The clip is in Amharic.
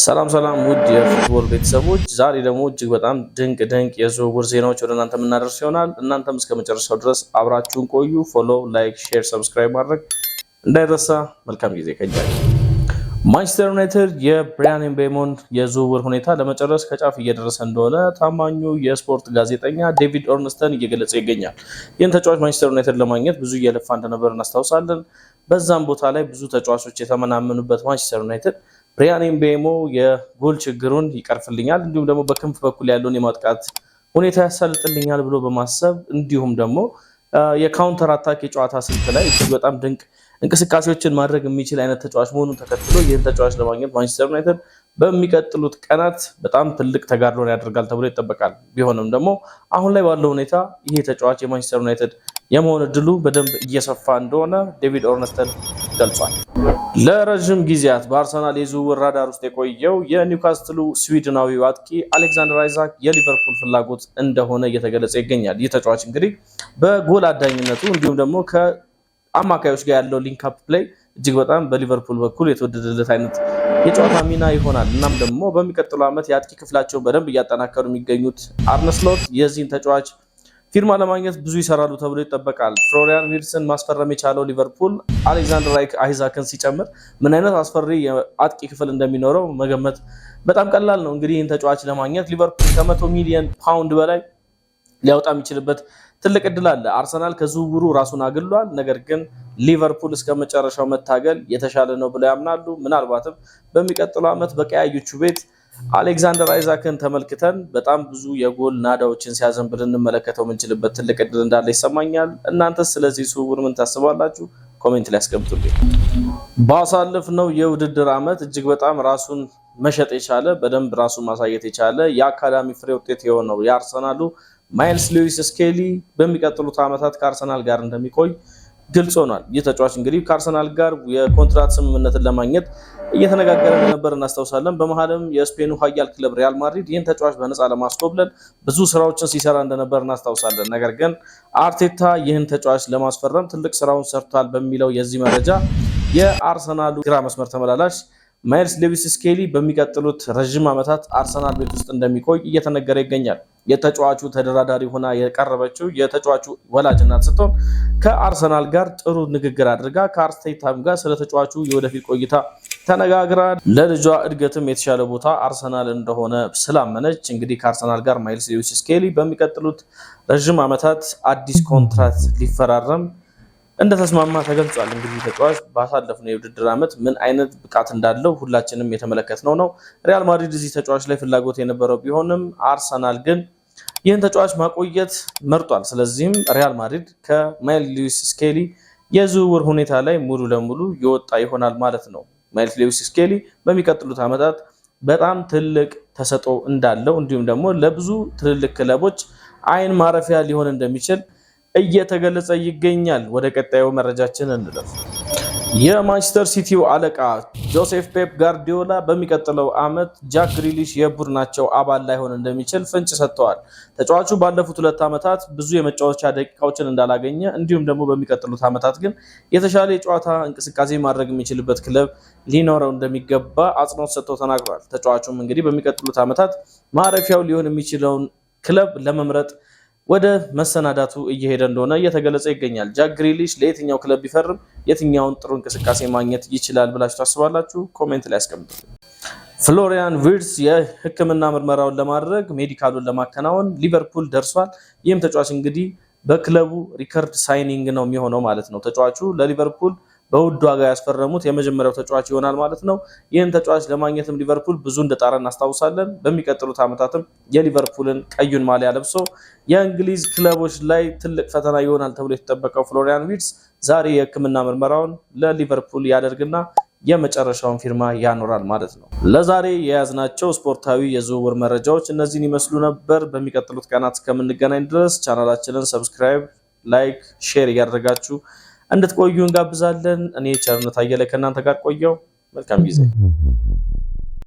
ሰላም ሰላም ውድ የ football ቤተሰቦች፣ ዛሬ ደግሞ እጅግ በጣም ድንቅ ድንቅ የዝውውር ዜናዎች ወደ እናንተ የምናደርስ ይሆናል። እናንተም እስከ መጨረሻው ድረስ አብራችሁን ቆዩ። Follow፣ like፣ share፣ subscribe ማድረግ እንዳይረሳ። መልካም ጊዜ ከኛ። ማንቸስተር ዩናይትድ የብሪያን ኤምቤሞን የዝውውር ሁኔታ ለመጨረስ ከጫፍ እየደረሰ እንደሆነ ታማኙ የስፖርት ጋዜጠኛ ዴቪድ ኦርንስተን እየገለጸ ይገኛል። ይህን ተጫዋች ማንቸስተር ዩናይትድ ለማግኘት ብዙ እየለፋ እንደነበር እናስታውሳለን። በዛም ቦታ ላይ ብዙ ተጫዋቾች የተመናመኑበት ማንቸስተር ዩናይትድ ብሪያን ኤምቤሞ የጎል ችግሩን ይቀርፍልኛል፣ እንዲሁም ደግሞ በክንፍ በኩል ያለውን የማጥቃት ሁኔታ ያሳልጥልኛል ብሎ በማሰብ፣ እንዲሁም ደግሞ የ counter attack የጨዋታ ስልት ላይ እጅግ በጣም ድንቅ እንቅስቃሴዎችን ማድረግ የሚችል አይነት ተጫዋች መሆኑን ተከትሎ ይህን ተጫዋች ለማግኘት ማንቸስተር ዩናይትድ በሚቀጥሉት ቀናት በጣም ትልቅ ተጋድሎን ያደርጋል ተብሎ ይጠበቃል። ቢሆንም ደግሞ አሁን ላይ ባለው ሁኔታ ይሄ ተጫዋች የማንቸስተር ዩናይትድ የመሆን እድሉ በደንብ እየሰፋ እንደሆነ ዴቪድ ኦርነስተን ገልጿል። ለረዥም ጊዜያት በአርሰናል የዝውውር ራዳር ውስጥ የቆየው የኒውካስትሉ ስዊድናዊ አጥቂ አሌክዛንደር አይዛክ የሊቨርፑል ፍላጎት እንደሆነ እየተገለጸ ይገኛል። ይህ ተጫዋች እንግዲህ በጎል አዳኝነቱ እንዲሁም ደግሞ ከአማካዮች ጋር ያለው link up play እጅግ በጣም በሊቨርፑል በኩል የተወደደለት አይነት የጨዋታ ሚና ይሆናል። እናም ደግሞ በሚቀጥለው ዓመት የአጥቂ ክፍላቸውን በደንብ እያጠናከሩ የሚገኙት አርነ ስሎት የዚህን ተጫዋች ፊርማ ለማግኘት ብዙ ይሰራሉ ተብሎ ይጠበቃል። ፍሎሪያን ዊርትስን ማስፈረም የቻለው ሊቨርፑል አሌክዛንደር አይዛክን ሲጨምር ምን አይነት አስፈሪ የአጥቂ ክፍል እንደሚኖረው መገመት በጣም ቀላል ነው። እንግዲህ ይህን ተጫዋች ለማግኘት ሊቨርፑል ከ100 ሚሊዮን ፓውንድ በላይ ሊያወጣ የሚችልበት ትልቅ እድል አለ። አርሰናል ከዝውውሩ ራሱን አግሏል። ነገር ግን ሊቨርፑል እስከ መጨረሻው መታገል የተሻለ ነው ብለው ያምናሉ። ምናልባትም በሚቀጥለው ዓመት በቀያዮቹ ቤት አሌክዛንደር አይዛክን ተመልክተን በጣም ብዙ የጎል ናዳዎችን ሲያዘንብ ልንመለከተው የምንችልበት ትልቅ እድል እንዳለ ይሰማኛል። እናንተስ ስለዚህ ዝውውር ምን ታስባላችሁ? Comment ላይ አስቀምጡልኝ። ባሳለፍነው የውድድር ዓመት እጅግ በጣም ራሱን መሸጥ የቻለ፣ በደንብ ራሱን ማሳየት የቻለ፣ የአካዳሚ ፍሬ ውጤት የሆነው የአርሰናሉ ማይልስ ሉዊስ ስኬሊ በሚቀጥሉት ዓመታት ከአርሰናል ጋር እንደሚቆይ ግልጽ ሆኗል። ይህ ተጫዋች እንግዲህ ከአርሰናል ጋር የኮንትራት ስምምነትን ለማግኘት እየተነጋገረ እንደነበር እናስታውሳለን። በመሀልም የስፔኑ ኃያል ክለብ ሪያል ማድሪድ ይህን ተጫዋች በነፃ ለማስኮብለል ብዙ ስራዎችን ሲሰራ እንደነበር እናስታውሳለን። ነገር ግን አርቴታ ይህን ተጫዋች ለማስፈረም ትልቅ ስራውን ሰርቷል በሚለው የዚህ መረጃ የአርሰናሉ ግራ መስመር ተመላላሽ ማይልስ ሌዊስ ስኬሊ በሚቀጥሉት ረዥም ዓመታት አርሰናል ቤት ውስጥ እንደሚቆይ እየተነገረ ይገኛል። የተጫዋቹ ተደራዳሪ ሆና የቀረበችው የተጫዋቹ ወላጅ እናት ስትሆን ከአርሰናል ጋር ጥሩ ንግግር አድርጋ ከአርቴታም ጋር ስለ ተጫዋቹ የወደፊት ቆይታ ተነጋግራ ለልጇ እድገትም የተሻለ ቦታ አርሰናል እንደሆነ ስላመነች እንግዲህ ከአርሰናል ጋር ማይልስ ሌዊስ ስኬሊ በሚቀጥሉት ረዥም ዓመታት አዲስ ኮንትራት ሊፈራረም እንደተስማማ ተገልጿል። እንግዲህ ተጫዋች ባሳለፍነው የውድድር ዓመት ምን አይነት ብቃት እንዳለው ሁላችንም የተመለከትነው ነው። ሪያል ማድሪድ እዚህ ተጫዋች ላይ ፍላጎት የነበረው ቢሆንም አርሰናል ግን ይህን ተጫዋች ማቆየት መርጧል። ስለዚህም ሪያል ማድሪድ ከማይልስ ሉዊስ ስኬሊ የዝውውር ሁኔታ ላይ ሙሉ ለሙሉ የወጣ ይሆናል ማለት ነው። ማይልስ ሉዊስ ስኬሊ በሚቀጥሉት ዓመታት በጣም ትልቅ ተሰጥኦ እንዳለው እንዲሁም ደግሞ ለብዙ ትልልቅ ክለቦች አይን ማረፊያ ሊሆን እንደሚችል እየተገለጸ ይገኛል። ወደ ቀጣዩ መረጃችን እንለፍ። የማንቸስተር ሲቲው አለቃ ጆሴፍ ፔፕ ጋርዲዮላ በሚቀጥለው ዓመት ጃክ ግሪሊሽ የቡድናቸው አባል ላይሆን እንደሚችል ፍንጭ ሰጥተዋል። ተጫዋቹ ባለፉት 2 ዓመታት ብዙ የመጫወቻ ደቂቃዎችን እንዳላገኘ እንዲሁም ደግሞ በሚቀጥሉት ዓመታት ግን የተሻለ የጨዋታ እንቅስቃሴ ማድረግ የሚችልበት ክለብ ሊኖረው እንደሚገባ አጽንኦት ሰጥተው ተናግሯል። ተጫዋቹም እንግዲህ በሚቀጥሉት ዓመታት ማረፊያው ሊሆን የሚችለውን ክለብ ለመምረጥ ወደ መሰናዳቱ እየሄደ እንደሆነ እየተገለጸ ይገኛል። ጃክ ግሪሊሽ ለየትኛው ክለብ ቢፈርም የትኛውን ጥሩ እንቅስቃሴ ማግኘት ይችላል ብላችሁ ታስባላችሁ? Comment ላይ አስቀምጡ። ፍሎሪያን ቪርትስ የሕክምና ምርመራውን ለማድረግ፣ medical ኡን ለማከናወን ሊቨርፑል ደርሷል። ይህም ተጫዋች እንግዲህ በክለቡ record signing ነው የሚሆነው ማለት ነው። ተጫዋቹ ለሊቨርፑል በውድ ዋጋ ያስፈረሙት የመጀመሪያው ተጫዋች ይሆናል ማለት ነው። ይህን ተጫዋች ለማግኘትም ሊቨርፑል ብዙ እንደጣረ እናስታውሳለን። በሚቀጥሉት ዓመታትም የሊቨርፑልን ቀዩን ማሊያ ለብሶ የእንግሊዝ ክለቦች ላይ ትልቅ ፈተና ይሆናል ተብሎ የተጠበቀው ፍሎሪያን ቪርትስ ዛሬ የሕክምና ምርመራውን ለሊቨርፑል ያደርግና የመጨረሻውን ፊርማ ያኖራል ማለት ነው። ለዛሬ የያዝናቸው ስፖርታዊ የዝውውር መረጃዎች እነዚህን ይመስሉ ነበር። በሚቀጥሉት ቀናት እስከምንገናኝ ድረስ ቻናላችንን subscribe፣ like፣ share እያደረጋችሁ እንድትቆዩ እንጋብዛለን። እኔ ቸርነት አየለ ከእናንተ ጋር ቆየሁ። መልካም ጊዜ።